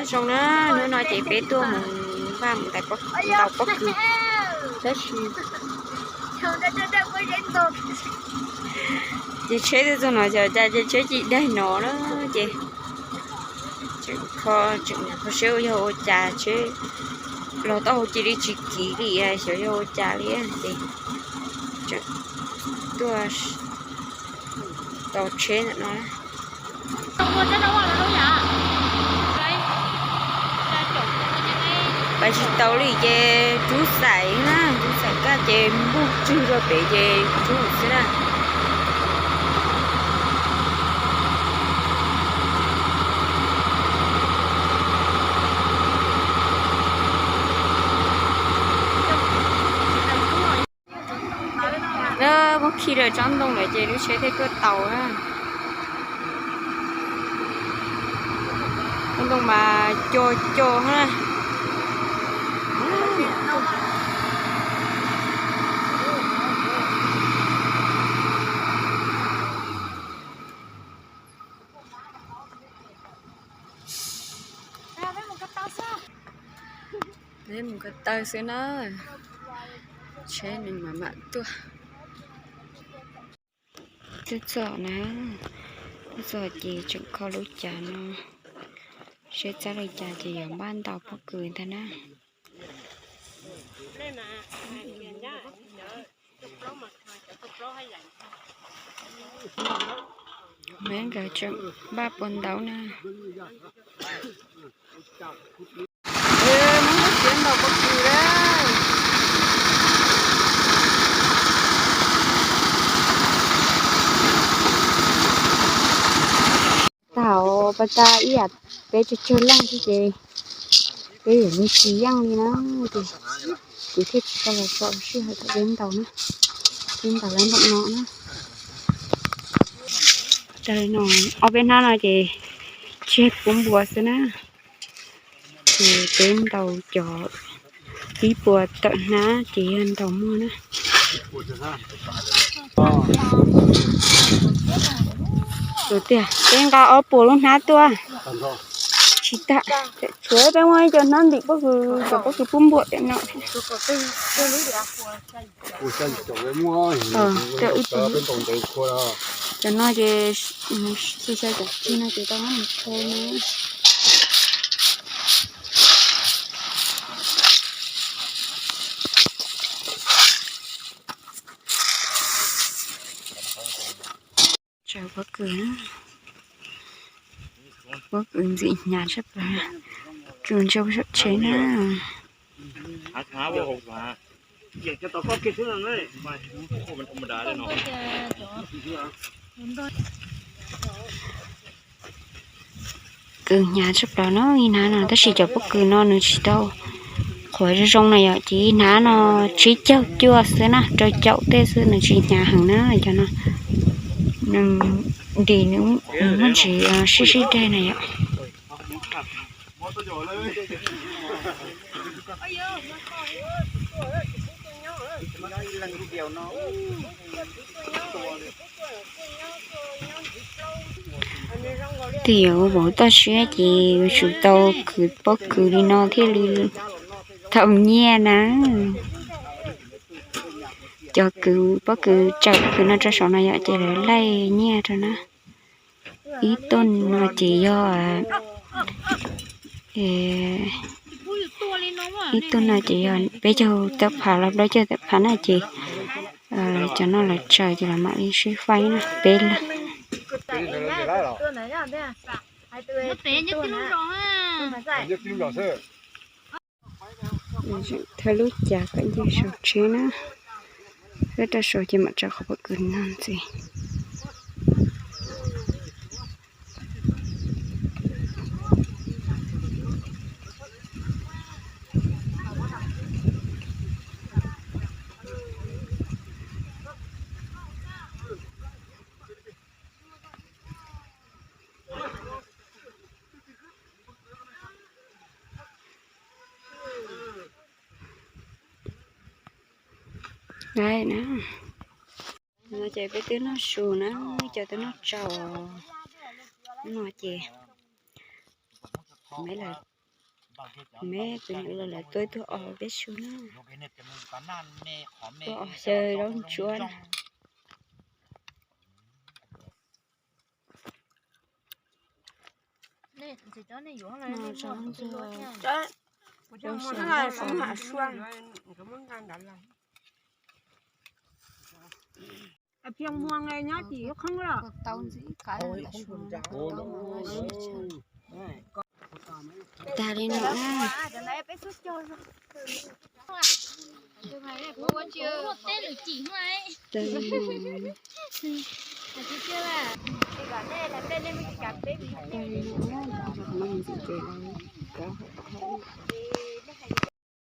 Zoo na, hnub no ces peb tuaj mus vaj mus ntaus pob kws, tab sis ces tsheb twb txog no xyov cas ces tsheb tsis daig no na, ces tseem kho, tseem kho seb yog ua cas tsheb los taub hau cia li tsis kiv li, xyov yog ua cas li ces tseem tuaj tos tsheb ntawm no. Pais tsis tau li ces rub xaim na, rub xaim kaj ces npuj tswg rau pem ces rub xwb na. Muab khi lawm tsob ntoo lawm ces lub tsheb thiaj tuaj tau na. Tsob ntoo mas co co na. Peb mus ko taw xwb na, tsheb nws mam mam tuaj. Twb txog na, twb txog ces tseem kho lub cas no, seb txog lub cas ces yuav npaj ntaus pob kws ntag na. Nkawd tseem npaj puas ntaus na. Muab lub tsheb ntaus pob kws na. Tau pas tas ib yam peb tsawg tsawg leej xwb ces peb yuav mus tsis yeej li na, ces kuv thiaj tsis tau los tso sij hawm thaum peb ntaus na, peb ntaus lawv ntaus no na. Ob peb hnab no ces tseg puab npua xwb na, ces peb ntaus cov ib puas tawm hnab ces yog ntaus muag na. Tiag, peb nqa ob puas lub hnab tuaj, tsis tag, tshuav peb muaj ib co hnab ntim pob kws, cov pob kws puab npua pem no. Cov no ces xyov xyov cov tsig no ces tau muab mus tho na. Tsaws pob kws, pob kws ntxim hnyav tshaj plaws, tsuas ntshe saum tsheb na. Kws hnyav tshaj plaws no ib hnab no, tab sis cov pob kws no nws tsis tau qhuav zoo zoo na yom, ces ib hnab no tsib caug cuaj xwb na, rau caum tej xwb, nws tsis hnyav heev na cov no. Nws ntim nws muaj ntsis sib sib deg na yom. Twb yog ua vauv toj siab ces yuav tsum tau khwv pob kws li no thiaj li tau nyiaj na. Cov kws pob kws tsawm kws no rau saum no yom, ces lawv laij nyiaj rau na. Ib tug no ces yog, ib tug no ces yog peb caug tawm phav los plaub caug tawm phav na ces cov no lawv tsaws ces lawv mam li sib faib na, peb leeg. Thawb lub cas kom nce saum tsheb na, thawb rau saum ces mam tsaws qhov pob kws no ntxiv. Ces peb twb noj su na, cov twb noj tsau no ces, meb lawv Me tus nyuj los lawv tuaj tuaj os peb su na. Tuaj os xyaw zaub ntsuab na. Phiaj muag nyob tim khoob los. Tas li no na.